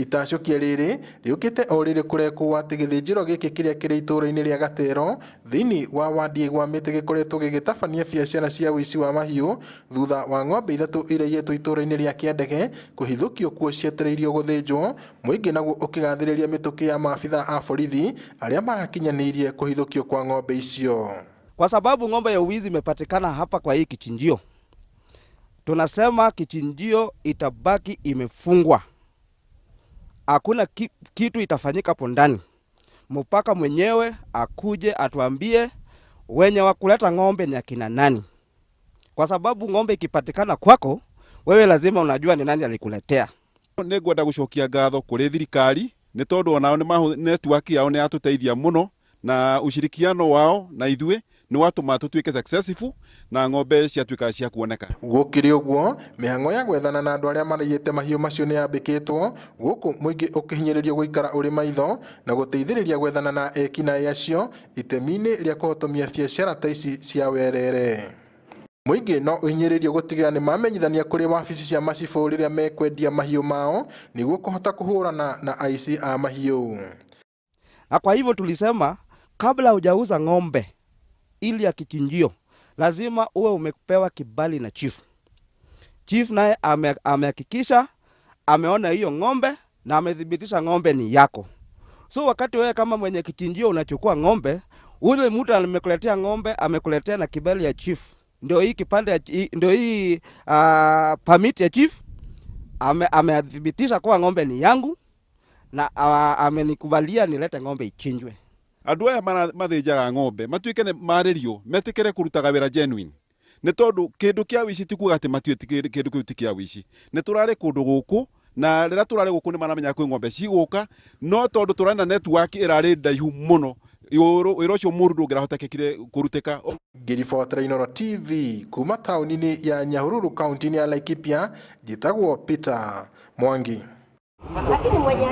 Itacũkia rĩrĩ rĩũkĩte o rĩrĩ kũrekwo atĩ gĩthĩnjĩro gĩkĩ kĩrĩa kĩrĩ itũũra-inĩ rĩa Gatero thĩinĩ wa wadi ya Igwamĩtĩ gĩkoretwo gĩgĩtabania biacara cia ũici wa mahiũ thutha wa ng'ombe ithatũ iria iyĩtwo itũũra-inĩ rĩa Kĩandege kũhithũkio kuo cietereirio gũthĩnjwo. Mũingĩ naguo ũkĩgathĩrĩria mĩtũkĩ ya maabitha a borithi arĩa marakinyanĩirie kũhithũkio kwa ng'ombe icio. Kwa sababu ng'ombe ya uwizi imepatikana hapa kwa hii kichinjio, tunasema kichinjio itabaki imefungwa, hakuna kitu itafanyika hapo ndani mpaka mwenyewe akuje atuambie wenye wa kuleta ng'ombe ni akina nani, kwa sababu ng'ombe ikipatikana kwako wewe lazima unajua ni nani alikuletea. Nĩ ngwenda gũcokia ngatho kũrĩ thirikari nĩ tondũ onao nĩ network yao nĩ yatũteithia mũno na ushirikiano wao na ithuĩ nĩ watũma tũtuĩke successful na ng'ombe ciatuĩka cia kuoneka. Gũkĩrĩ ũguo, mĩhang'o ya gwethana na andũ arĩa maraiyĩte mahiũ macio nĩ yambĩkĩtwo gũkũ mũingĩ ũkĩhinyĩrĩrio gũikara ũrĩ maitho na gũteithĩrĩria gwethana na ekinaĩ acio itemi-inĩ rĩa kũhotomia biacara ta ici cia werere. Mũingĩ no ũhinyĩrĩrio gũtigĩrĩra nĩ mamenyithania kũrĩ wabici cia macibũ rĩrĩa mekwendia mahiũ mao nĩguo kũhota kũhũrana na aici a mahiũ. Na kwa hivyo tulisema kabla hujauza ng'ombe ili ya kichinjio lazima uwe umepewa kibali na chief. Chief naye amehakikisha ameona hiyo ng'ombe na amethibitisha ng'ombe ni yako. So wakati wewe kama mwenye kichinjio unachukua ng'ombe, ule mtu amekuletea ng'ombe amekuletea na kibali ya chief, ndio hii kipande ya, ndio hii permit ya chief amethibitisha kuwa ng'ombe ni yangu na amenikubalia nilete ng'ombe ichinjwe. Andũ aya mathĩnjaga ng'ombe matuĩke nĩ marĩrio metĩkĩre kũrutaga wĩra genuine nĩ tondũ kĩndũ kĩa wĩici ti kuga atĩ matiũĩ kĩndũ kĩu ti kĩa wĩici. Nĩ tũrarĩ kũndũ gũkũ na rĩrĩa tũrarĩ gũkũ nĩ maramenya kwĩ ng'ombe cigũka, no tondũ tũrarĩ na network ĩrarĩ ndaihu mũno, wĩra ũcio mũru ndũngĩrahotekekire kũrutĩka. Ngĩribotera Inooro TV kuma taũni-inĩ ya Nyahururu kaunti-inĩ ya Laikipia, njĩtagwo Peter Mwangi. Lakini mwenye